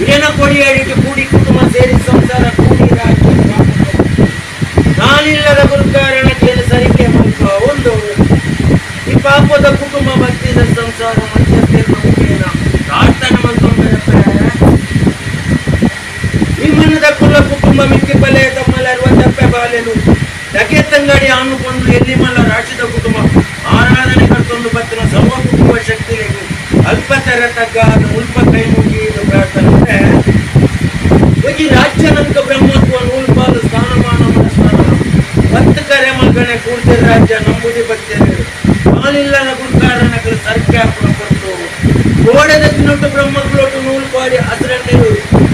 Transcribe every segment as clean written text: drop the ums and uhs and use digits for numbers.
ಇರೇನ ಕೊಡಿಯಾಡಿಟ್ಟು ಕೂಡಿ ಕುಟುಂಬ ಸೇರಿ ಸಂಸಾರ ಕೂಡಿ ರಾಜ್ಯ ನಾನಿಲ್ಲದ ಗುರುಕಾರಣಕ್ಕೆ ಸರಿಕೆ ಮಲ್ಪ ಒಂದು ಈ ಪಾಪದ ಕುಟುಂಬ ಭಕ್ತಿದ ಸಂಸಾರ ಮಧ್ಯಸ್ಥೆ ಮುಖೇನ ಪ್ರಾರ್ಥನೆ ಮಂತೊಂದರಪ್ಪ ನಿಮ್ಮನದ ಕುಲ ಕುಟುಂಬ ಮಿಕ್ಕಿ ಬಲೆ ತಮ್ಮಲರುವ ತಪ್ಪೆ ಬಾಲೆನು ದಗೆ ತಂಗಡಿ ಆನುಕೊಂಡು ಎಲ್ಲಿ ಮಲ್ಲ ರಾಶಿದ ಕುಟುಂಬ ಆರಾಧನೆ ಕರ್ತೊಂದು ಬತ್ತಿನ ಸರ್ವ ಕುಟುಂಬ ಶಕ್ತಿಗೂ ಅಲ್ಪ ತರ ತಗ್ಗ ಉಲ್ಪ ಕೈ ಮುಗಿ ಪ್ರಾರ್ಥನೆ ಈ ರಾಜ್ಯ ನಂಕ ಬ್ರಹ್ಮತ್ವ ನೂಲ್ಪಾಲು ಸ್ಥಾನಮಾನ ಸ್ಥಾನ ಪತ್ತು ಕರೆ ಮಗನೆ ಕೂಡ್ತಿರ ರಾಜ್ಯ ನಂಬುದಿ ಬತ್ತೇನೆ ನಾನಿಲ್ಲದ ಗುರುಕಾರಣಗಳು ಸರ್ಕಾರ ಕೊಟ್ಟು ಗೋಡೆದ ತಿನ್ನೊಟ್ಟು ಬ್ರಹ್ಮಕ್ಲೊಟ್ಟು ನೂಲ್ಪಾಡಿ ಹಸಿರನ್ನೇರು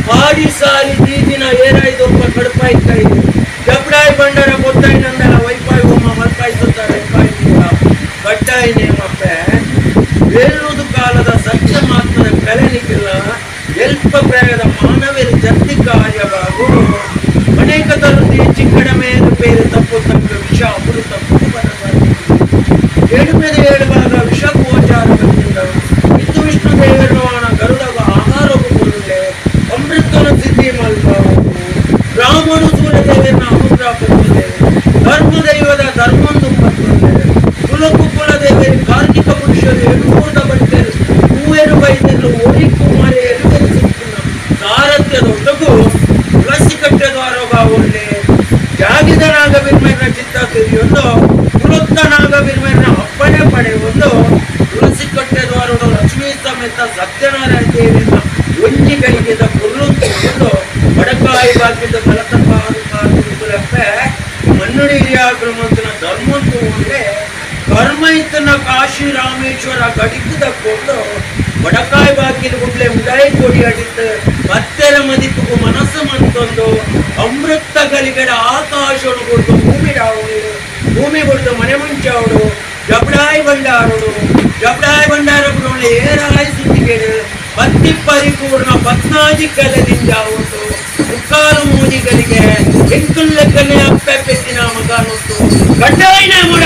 ಪಾಡಿ ಸಾರಿ ದೀದಿನ ಏರಾಯ್ದೊಬ್ಬ ಕಡಪಾಯಿ ಕೈ ಜಬಡಾಯಿ ಬಂಡಾರ ಗೊತ್ತಾಯಿ ನಂದಲ ವೈಪಾಯಿ ಒಮ್ಮ ಮಲ್ಪಾಯಿ ಸುತ್ತಾರೆ ಕಟ್ಟಾಯಿ ನೇಮಪ್ಪೆ ಬೇಲೂದು ಕಾಲದ ಸತ್ಯ ಮಾತ್ರ ಕಲೆನಿಕ್ಕಿಲ್ಲ ಎಲ್ಪ ಪ್ರಾಯದ ಮಾನವರ ಜರ್ತಿ ಕಾರ್ಯವಾಗು ಅನೇಕ ತರುತಿ ಚಿಕ್ಕಡ ಮೇಲೆ ಬೇರೆ ತಪ್ಪು ತಪ್ಪು ವಿಷ ಅಮೃತ ಏಳು ಮೇಲೆ ಏಳುವಾಗ ವಿಷ ಗೋಚಾರ ಇತ್ತು ವಿಷ್ಣು ದೇವರವಾಣ ಗರುಡಗ ಆಹಾರವು ಕೊಡುಲೆ ಅಮೃತನ ಸಿದ್ಧಿ ಮಲ್ಪವು ಬ್ರಾಹ್ಮಣ ಸೂರ್ಯದೇವರನ್ನ ಅನುಗ್ರಹ ಕೊಡುತ್ತದೆ ಧರ್ಮದೈವದ ಧರ್ಮಂದು ಬರ್ತದೆ ಕುಲಕ್ಕೂ ಕುಲದೇವರು ಕಾರ್ಮಿಕ ಪುರುಷರು ಎಡುಕೂಟ ಬರ್ತೇರು ಹೂವೇರು ಬೈದರು ಒರಿ ಕುಮಾರಿ ಎರುವೆರು ಸಿಕ್ಕಿನ ಸಾರಥ್ಯದ ಒಟ್ಟಗೂ ತುಳಸಿ ಕಟ್ಟೆದಾರೋಗ ಒಳ್ಳೆ ಜಾಗಿದ ನಾಗಬಿರ್ಮನ ಚಿತ್ತ ತಿರಿಯೊಂದು ಕುಲೊತ್ತ ನಾಗಬಿರ್ಮನ ಅಪ್ಪಣೆ ಪಡೆಯುವುದು ತುಳಸಿ ಕಟ್ಟೆದ್ವಾರೋಡ ಲಕ್ಷ್ಮೀ ಸಮೇತ ಸತ್ಯನಾರಾಯಣ ದೇವಿನ ಒಂಜಿ ಗಳಿಗೆದ ಕುರ್ಲು ತಗೊಂಡು ಬಡಕಾಯಿ ಬಾಕಿದ ಬಲತಪ್ಪಾರು ಕಾಲುಪ್ಪೆ ಮನ್ನುಡಿ ಹಿರಿಯಾಗ್ರಮಂತನ ಧರ್ಮಂತು ಅಂದ್ರೆ ಕರ್ಮ ಇತ್ತನ ಕಾಶಿ ರಾಮೇಶ್ವರ ಗಡಿಕದಕ್ಕೊಂಡು ಬಡಕಾಯಿ ಬಾಕಿಲು ಗುಡ್ಲೆ ಉದಾಯಿ ಕೊಡಿ ಅಡಿತ ಮತ್ತೆರ ಮದಿಪುಗು ಮನಸ್ಸು ಮಂತೊಂದು ಅಮೃತ ಗಲಿಗಡ ಆಕಾಶನು ಕೊಡ್ದು ಭೂಮಿ ಡಾವುಡು ಭೂಮಿ ಕೊಡ್ದು ಮನೆ ಮುಂಚಾವಡು ಜಬಡಾಯಿ ಬಂಡಾರುಡು ಜಬಡಾಯಿ ಬಂಡಾರ ಬಿಡೋಣ ಏರಾಯಿ ಸುತ್ತಿಗೆಡು ಪತ್ತಿ ಪರಿಪೂರ್ಣ ಪತ್ನಾಜಿ ಕಲೆದಿಂದ ಉಂಟು ಮುಕ್ಕಾಲು ಮೂಜಿಗಳಿಗೆ ಎಂಕುಲ್ಲೆಕ್ಕನೆ ಅಪ್ಪೆ ಪೆತ್ತಿನ ಮಗನುಂಟು ಗಡ್ಡಾಯಿನ ಮುಡ